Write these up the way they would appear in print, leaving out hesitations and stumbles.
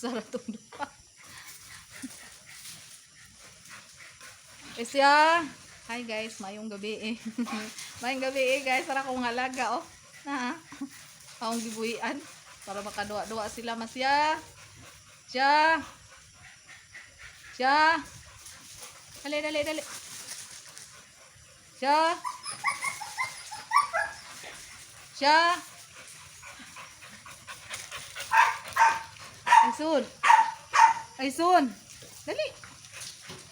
Asa ra tong duha? Isya! Hi guys, mayong gabi eh. Mayong gabi eh guys, para kong halaga oh. Na. Akong gibuhian para makaduwa-duwa sila masya. Siya. Siya. Dali, dali, dali. Siya. Siya. Aysun. Aysun. Dali.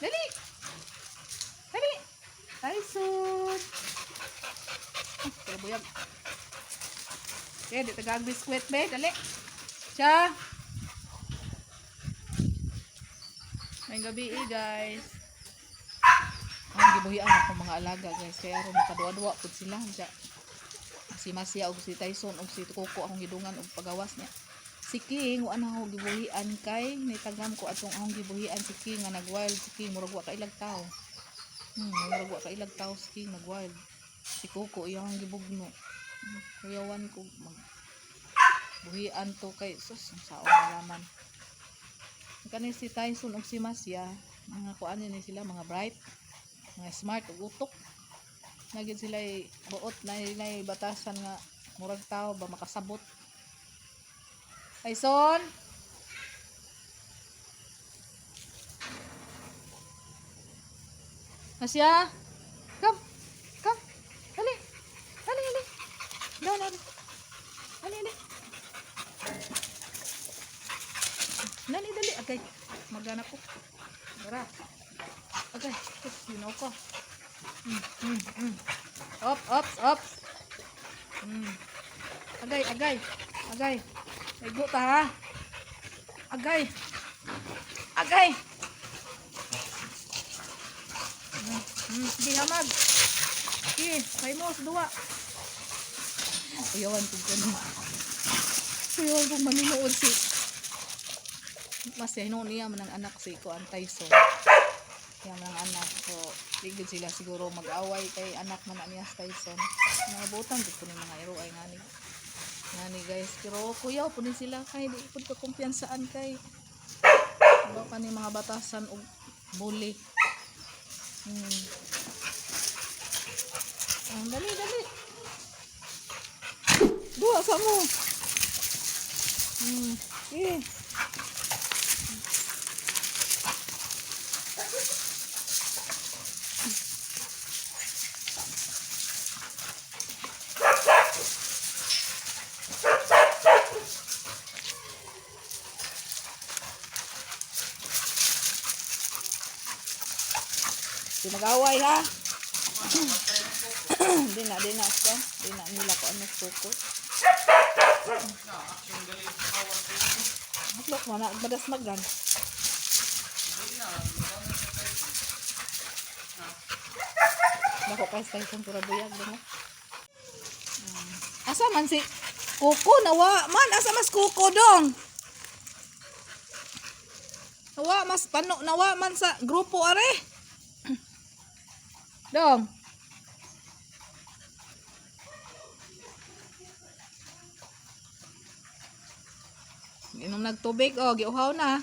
Dali. Dali. Aysun. Ay, pero buyag. Okay, di tagang biskwit be. Dali. Siya. May gabi eh, guys. Ang gibuhian ako mga alaga guys. Kaya aron makaduwa-duwa pud sila. Siya. Si Masya og si Tyson og si Coco akong gidungan og pagawas niya. Si King wa na ako gibuhian kay nitagam ko atong akong gibuhian si King nga nag-wild si King murag wa ka ilag tao. Murag wa ka ilag tao si King nag-wild. Si Coco iyang gibugno. Kuyawan ko mag buhian to kay sus ang sao malaman. Kani si Tyson og si Masya, mga kuan ni sila mga bright, mga smart ug utok. Nagid sila buot na nay batasan nga murag tao ba makasabot. Tyson! Masya! Come! Come! Dali! Dali, dali! Dali, dali! Dali, dali! Dali, dali! Agay! Magana ko. Tara! Agay! Sus, yun ko. Op, ops, ops! Agay, agay! Agay! Igo ta ha! Agay! Agay! Sige, hamag. Sige, kay mo sa duwa. Kuyawan ko gano'n. Kuyawan ko manunood si... Mas hinuon niya man ang anak si Kuan Tyson. Niya man ang anak. So, di gud sila siguro mag-away kay anak man na niya si Tyson. Mga butan gud ko ni mga iro ay ngani. Ngani guys, pero kuyaw po ni sila kay di pud ka kumpiyansaan kay. Ano ka ni mga batasan og bully. Ah, dali, dali. Duwa sa mo. Eh. Di mag-away ha. Di na, di na siya. Di na nila ko ano suko. Hatlok mo na, badas magan. Dako kay Tyson pura buyag ba Asa man si Kuko nawa man asa mas Kuko dong. Nawa mas pano nawa man sa grupo are. Dong. Inom nagtubig oh, giuhaw na.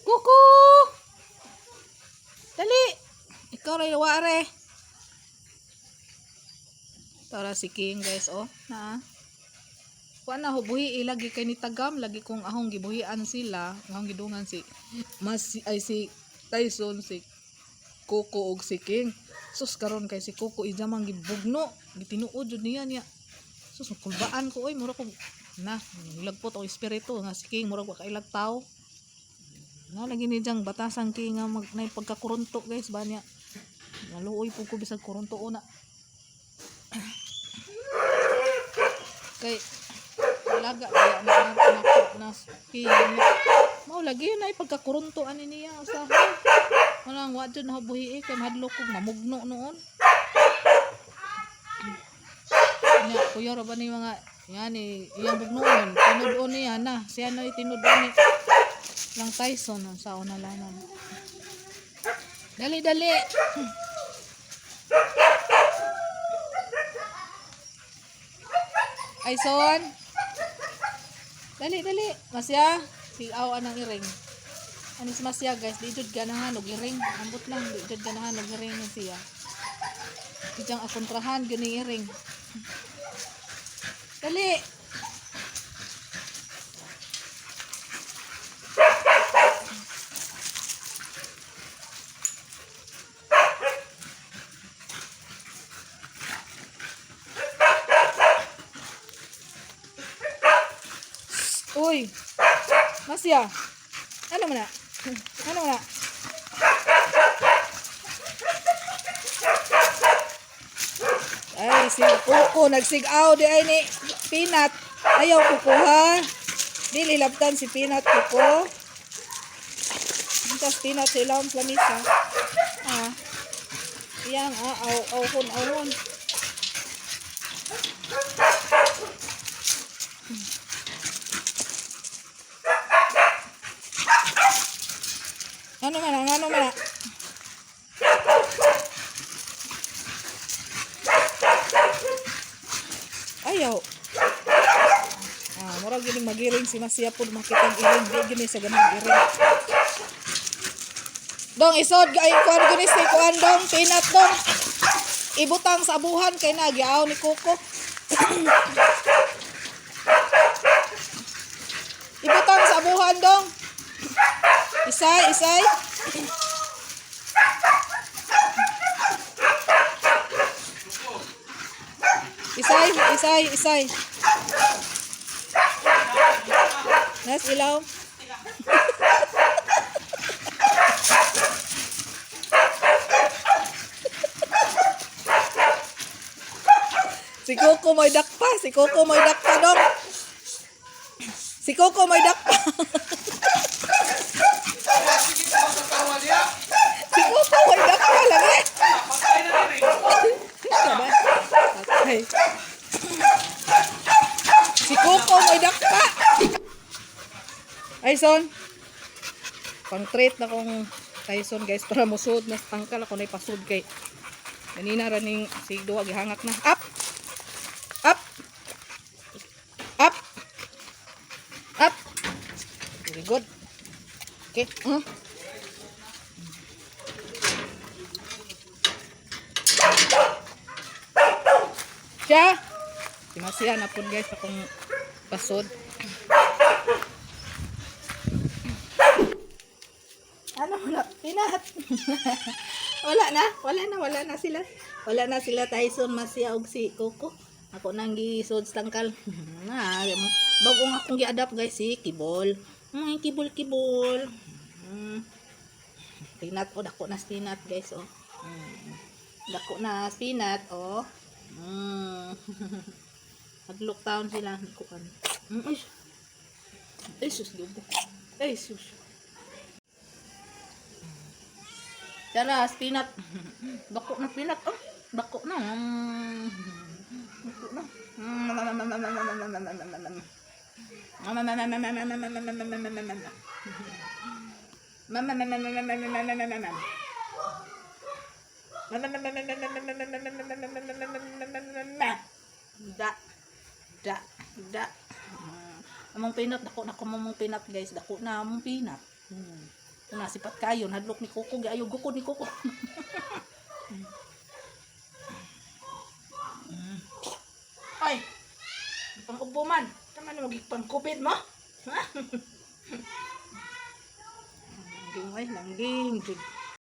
Kuku! Dali! Ikaw ray wa are. Tara si King guys oh. Na. Wa na ho buhi eh, lagi kay ni Tagam lagi kong ahong gibuhian sila, ahong gidungan si mas ay si Tyson si Coco og si King. Sus karon kay si Coco ijamang gibugno, gitinuod jud niya niya. Sus kulbaan ko oy mura ko na nilagpot og espiritu nga si King murag wa kailag tao. Na lagi ni diyang batasan King nga mag nay pagkakurunto guys ba niya. Naluoy pud ko bisag kurunto una. Kay alaga kaya na na na, na King. Mao lagi na pagkakurunto ani niya usahay. Wala wa jud na buhi eh, kay mahadlok kog mamugno noon. Nya kuya ra ba ni mga yani iyang bugnoon tinud-on niya na siya na tinud-on ni lang Tyson ang sao na laman. Dali dali. Tyson. Dali, dali. Masya, sigaw anang iring. Ani si Masya, guys, di jud ganahan og iring. Ambot lang di jud ganahan og iring ni siya. Ijang akontrahan gani iring. Dali. Uy. Masya. Ano man na? Ano man na? Ay, si Coco nagsigaw di ay ni Peanut. Ayaw Coco ha. Dili labtan si Peanut, Coco. Tapos Peanut sa ilawom sa lamisa. Ah. Iyang ah, aw awhon awhon. Ano man ang ano man na? Ayaw. Ah, murag gini magiring si Masya pud makitang iring di gini sa ganang iring. Dong isod ay kuan gini si kuan dong Peanut dong. Ibutang sa abuhan kay na giaw ni Coco. Ibutang sa abuhan dong. Isay, isay. Isay, isay, isay. Nas ilaw. Si Coco may dakpa, si Coco may dakpa dong. Si Coco may dakpa. Si Coco may dakpa lang eh. Patay. Si Coco may dakpa. Tyson. Pang-treat na kong Tyson guys para musod na sa tangkal ako na ipasud kay ganina ra ning sig duwa gihangak na. Up. Up. Up. Up. Very good. Okay. Siya. Si Masya na po guys akong pasod. Ano wala? Pinat. Wala na, wala na, wala na sila. Wala na sila Tyson, Masya ug si Coco. Ako nang gisod sa tangkal. Na, bagong akong gi-adapt guys si Kibol. Kibol kibol. Peanut oh, dako na peanut guys oh. Dako na peanut oh. Nag-look down sila kuan. Ay. Ay sus dugo. Ay sus. Tara, peanut. Dako na peanut oh. Dako na. Dako na. Da. Da. Da. Among peanut, dako na ko mong peanut guys. Dako na among peanut. Una sipat kayo, hadlok ni Coco, giayo gukod ni Coco. Ay. Pang-ubo man. Tama na magigpang-COVID mo. Ha? Langging ay, langging. Jud.